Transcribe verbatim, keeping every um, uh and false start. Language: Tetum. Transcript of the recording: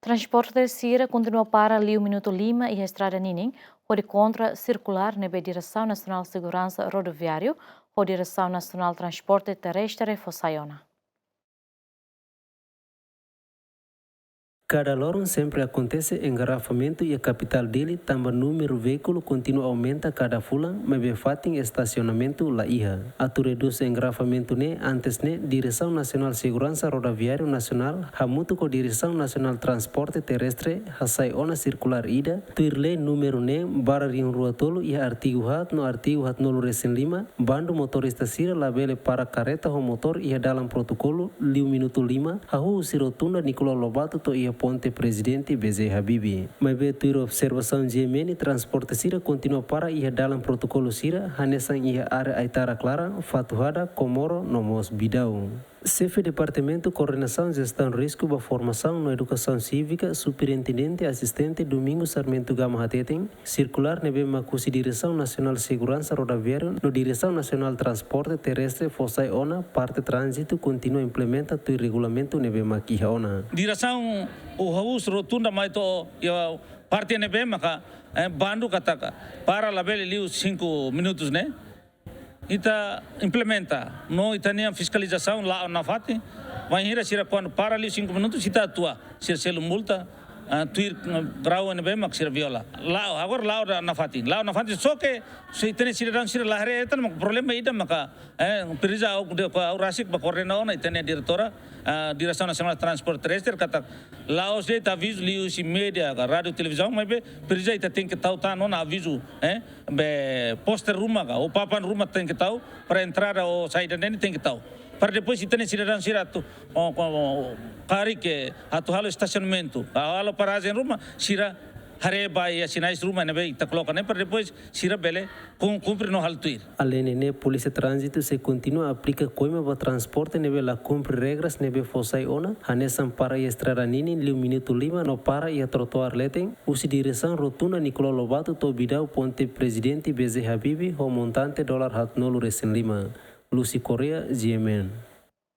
Transporte sira kontinua para liu minutu lima iha estrada ninin, hodi kontra sirkulár ne'ebé Diresaun Nasionál Seguransa Rodoviáriu ho Diresaun Nasionál Transporte Terrestre fó sai ona. Kada loron sempre akontese engarrafamentu iha kapitál Dili, tanba númeru veíkulu kontinua aumenta kada fulan, maibé fatin estasionamentu la iha. Atu redús engarrafamentu ne'e, antes ne'e, Diresaun Nasionál Seguransa Rodoviáriu Nasionál, hamutuk ho Diresaun Nasionál Transporte Terrestre, hasai ona sirkulár ida, tuir lei númeru neen barra rihun rua tolu iha artigu haat no artigu haatnulu resin lima, bandu motorista sira labele para karreta ho motór iha dalan protokolu liu minutu lima, hahú husi rotunda Nicolau Lobato to'o iha ponte Prezidente B J Habibie. Maibé tuir observasaun G M N, transporte sira kontinua para iha dalan protokolu sira, hanesan iha área Aitara Klaran, Fatuhada, Komoro, no mós Bidau. Xefe Departamentu Koordenasaun Jestaun Risku ba Formasaun no Edukasaun Sívika, Superintendente Asistente Domingos Sarmento Gama hateten, sirkulár ne'ebé mak husi Diresaun Nasionál Seguransa Rodoviáriu no Diresaun Nasionál Transporte Terrestre fó sai ona, parte tránzitu kontinua implementa tuir regulamentu ne'ebé mak iha ona. Diresaun, hahú husi rotunda mai to'o iha parte ne'ebé maka, eh, bandu katak para labele liu cinco minutos ne'e. Ita implementa, no ita-nia fiskalizasaun la'o nafatin, bainhira sira kuandu para liu cinco minutos, ita atua, sira selu multa, ah, tuir, ah, grau ne'ebé mak sira viola. La'o, agora la'o nafatin, la'o nafatin, só ke, se ita-nia sidadaun sira la haree, ita mak problema ida maka, eh, presiza ha'u de, ha'u rasik bá koordena ona, ita-nia diretora, ah, Diresaun Nasionál Transporte Terrestre, katak la'ós de'it avizu liuhusi média, ka rádiu, televizaun, maibé presiza ita tenke tau tan ona avizu, eh, be póster ruma ka, ou papan ruma tenke tau, para entrada ou saida ne'e tenke tau. Para depois ita-nia sidadaun sira atu, o, o, o, karik atu halo estasionamentu, ka halo parajen ruma, sira haree ba iha sinais ruma ne'ebé ita koloka ne'e, para depois sira bele kun-, kumpre no halo tuir. Aleinde ne'e, Polísia Tránzitu sei kontinua aplika koima ba transporte ne'ebé la kumpre regras ne'ebé fó sai ona, hanesan para iha estrada ninin liu minutu lima no para iha trotoár leten, husi diresaun rotunda Nicolau Lobato to'o Bidau ponte Prezidente B J Habibie ho montante dolar haatnulu resin lima. Lucy Correa, G M N.